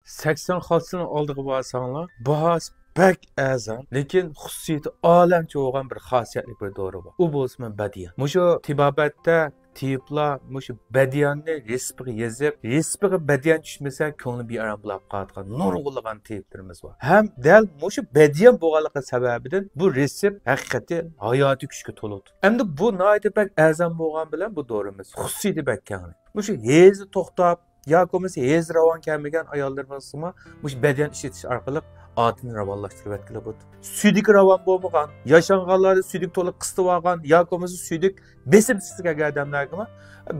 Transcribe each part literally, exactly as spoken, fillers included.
سەكسەن خاسىيىتىنىڭ ئالدىغا بارساڭلار، باھاسى بەك ئەرزان، لېكىن خۇسۇسىيىتى ئالەمچە بولغان بىر خاسىيەتلىك بىر دورا بار. ئۇ بولسىمۇ بەدىيان. مۇشۇ تېبابەتتە تېبىپلار مۇشۇ بەدىياننى رېتسېپىغا يېزىپ، رېتسېپىغا بەدىيان چۈشمىسە كۆڭلى بىئارام بولاپ قالىدىغان نۇرغۇنلىغان تېبىپلىرىمىز بار. ھەم دەل مۇشۇ بەدىيان بولغانلىقى سەۋەبىدىن بۇ رېتسېپ ھەقىقەتەن ھاياتىي كۈچكە تولىدۇ. ئەمدى بۇ ناھايىتى بەك ئەرزان بولغان بىلەن بۇ دورىمىز خۇسۇسىيىتى بەك كەڭرى. مۇشۇ ھەيزى توختاپ، ياكى بولمىسا ھەيز راۋان كەلمىگەن ئاياللىرىمىزمۇ مۇشۇ بەدىيان ئىشلىتىش ئارقىلىق ئادىتىنى راۋانلاشتۇرۇۋەتكىلى بولىدۇ. سۈيدۈك راۋان بولمىغان، ياشانغانلاردا سۈيدۈك تولا قىستىۋالغان ياكى بولمىسا سۈيدۈك بېسىم تۈستىكى كەلگەن ئادەملەرگىمۇ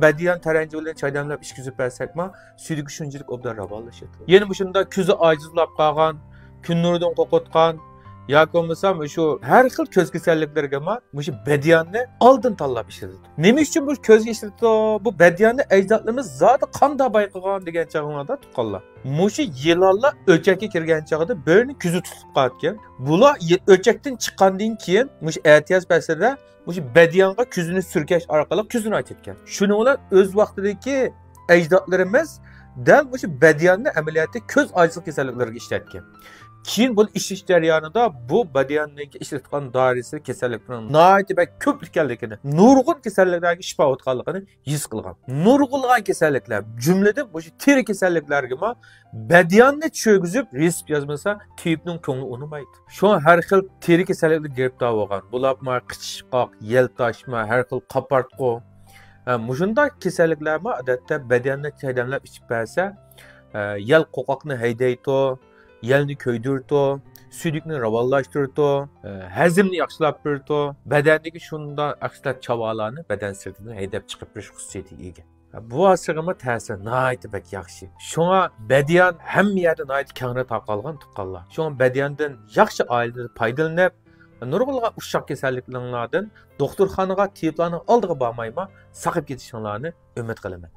بەدىيان تەرەنجى بىلەن چاي دەملەپ ئىچكۈزۈپ بەرسەكمۇ سۈيدۈكى شۇنچىلىك ئوبدان راۋانلىشىدۇ. يەنە مۇشۇنداق كۆزى ئاجىزلاپ قالغان، كۈن نۇرىدىن قورقۇتقان ياكى بولمىسا مۇشۇ ھەر خىل كۆز كېسەللىكلىرىگىمۇ مۇشۇ بەدىياننى ئالدىن تاللاپ ئىشلىتىدۇ. نېمە ئۈچۈن بۇ كۆزگە ئىشلىتىدۇ؟ بۇ بەدىياننى ئەجدادلىرىمىز زادى قانداق بايقىغان دېگەن چاغلاردا تۇغقانلار. مۇشۇ يىلانلار ئۆچەككە كىرگەن چاغدا بىرىنى كۆزى تۇتۇپ قالىدىكەن. بۇلار يە-، ئۆچەكتىن چىققاندىن كېيىن مۇشۇ ئەتىياز پەسلىدە مۇشۇ بەدىيانغا كۆزىنى سۈركەش ئارقىلىق كۆزىنى ئاچىدىكەن. شۇنىڭ بىلەن ئۆز ۋاقتىدىكى ئەجدادلىرىمىز دەل مۇشۇ بەدىياننى ئەمەلىيەتتە كۆز ئاجىزلىق كېسەللىكلىرىگە ئىشلەتكەن. كېيىن بۇنى ئىشلىتىش جەريانىدا بۇ بەدىياننىڭ ئىشلىتىدىغان دائىرىسى كېسەللىكلەرنىڭ ناھايىتى بەك كۆپ ئىكەنلىكىنى، نۇرغۇن كېسەللىكلەرگە شىپا بولىدىغانلىقىنى ھېس قىلغان. نۇرغۇنلىغان كېسەللىكلەر، جۈملىدىن مۇشۇ تېرە كېسەللىكلەرگىمۇ بەدىياننى چۈشۈرگۈزۈپ رېتسېپ يازمىسا، تېبىپنىڭ كۆڭلى ئۇنىمايدۇ. شۇڭا ھەر خىل تېرە كېسەللىكلىرىگە گىرىپتار بولغان، بۇلارمۇ قىچىشقاق، يەل تاشما، ھەر خىل قاپارتقۇ، ھە، مۇشۇنداق كېسەللىكلەرمۇ ئادەتتە بەدىياننى چاي دەملەپ ئىچىپ بەرسە، ئە، يەل قوقاقنى ھەيدەيتۇ، يەلنى كۆيدۈرىتۇ، سۈيدۈكنى راۋانلاشتۇرىتۇ، ئە، ھەزىمنى ياخشىلاپ بېرىتۇ، بەدەندىكى شۇنداق ئەخلەت چاۋالارنى بەدەن سىرتىدىن ھەيدەپ چىقىپ بېرىش خۇسۇسىيىتىگە ئىگە. بۇ ھاسىلىغىمۇ تەسىرى ناھايىتى بەك ياخشى. شۇڭا بەدىيان ھەممە يەردە ناھايىتى كەڭرى تارقالغان تۇغقانلار. شۇڭا بەدىياندىن ياخشى ئائىلىدە پايدىلىنىپ، نۇرغۇنلىغان ئۇششاق كېسەللىكلەرنىڭ دوختۇرخانىغا، تېبىپلارنىڭ ئالدىغا بارمايما ساقىيىپ كېتىشىڭلارنى ئۈمىد قىلىمەن.